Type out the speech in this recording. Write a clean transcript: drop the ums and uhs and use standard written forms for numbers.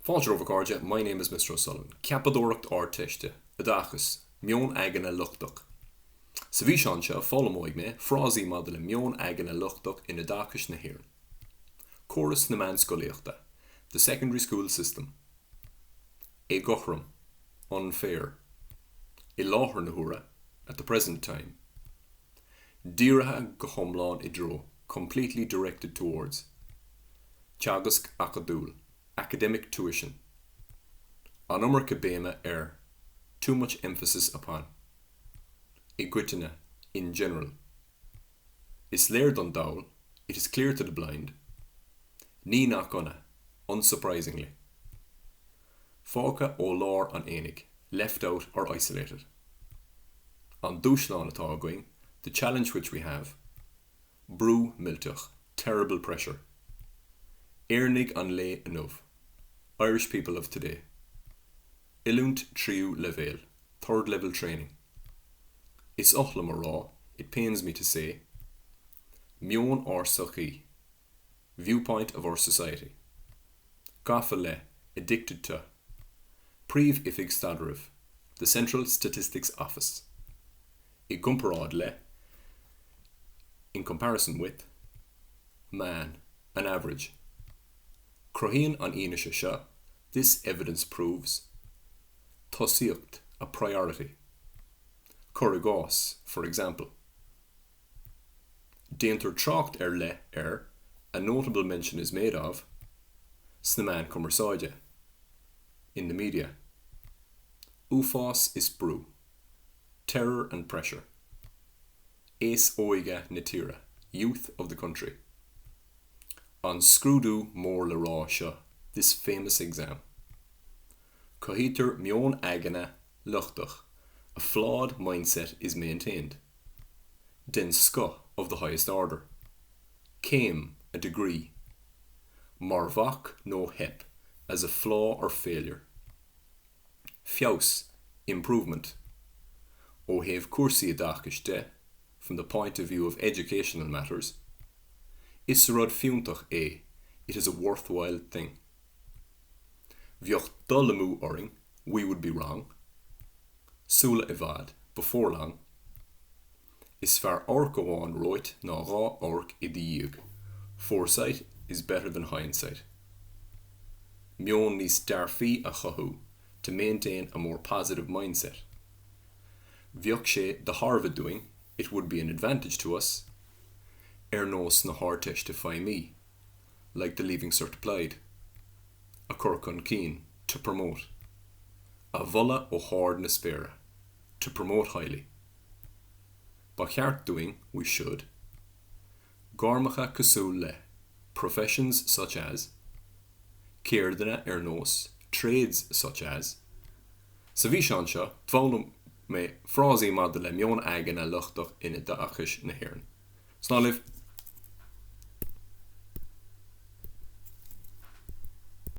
Fáilte romhaibh a chairde, my name is Mr O'Sullivan. Ceapadóireacht Ardteiste, Oideachas, Meon aigne lochtach. Sa bhfíseán seo foghlaimeoidh mé frásaí maidir le meon aigne lochtach in oideachas na hÉireann. Córas na meánscolaíochta, The secondary school system. Éagothrom, Unfair. I láthair na huaire, At the present time. Dírithe go hiomlán i dtreo, Completely directed towards. Teagasc acadúil, Academic tuition. An iomarca béime ar, Too much emphasis upon. I gcoitinne, In general. Is léir don dall, It is clear to the blind. Ní nach ionadh, Unsurprisingly. Fágtha ó lár an aonaigh, Left out or isolated. An dúshlán atá againn, The challenge which we have. Brú millteach, Terrible pressure. Éireannaigh an lae inniu, Irish people of today. Oiliúint tríú leibhéal, Third level training. Is oth liom a rá, It pains me to say. Meon ár sochaí, Viewpoint of our society. Gafa le, Addicted to. Príomh-Oifig Staidrimh, The Central Statistics Office. I gcomparáid le, In comparison with. Meán, An average. Cruthaíonn an fhianaise seo, This evidence proves. Tosaíocht, A priority. Cuir i gcás, For example. Déantar trácht ar leith ar, A notable mention is made of, sna meáin chumarsáide, In the media. Uafás is brú, Terror and pressure. Aos óige na tíre, Youth of the country. An scrúdú mór le rá seo, This famous exam. Cothaítear meon aigne lochtach, A flawed mindset is maintained. Den scoth, Of the highest order. Céim, A degree. Mar bhac nó theip, As a flaw or failure. Feabhas, Improvement. Ó thaobh cúrsaí oideachais de, From the point of view of educational matters. Is rud fiúntach é, It is a worthwhile thing. Bheadh dul amú orainn, We would be wrong. Sula i bhfad, Before long. Is fearr amharc amháin romhat ná dhá amharc i do dhiaidh, Foresight is better than hindsight. Meon níos dearfaí a chothú, To maintain a more positive mindset. Bheadh sé de thairbhe dúinn, It would be an advantage to us. Ar nós na hArdteiste Feidhmí, Like the Leaving Cert Applied. A chur chun cinn, To promote. A mholadh ó ard na spéire, To promote highly. Ba cheart dúinn, we should. Gairmeacha cosúil le, professions such as. Ceirdeanna ar nós, trades such as. Sa bhfíseán seo, d'fhoghlaim mé frásaí maidir le meon aigne lochtach in oideachas na hÉireann. Slán libh!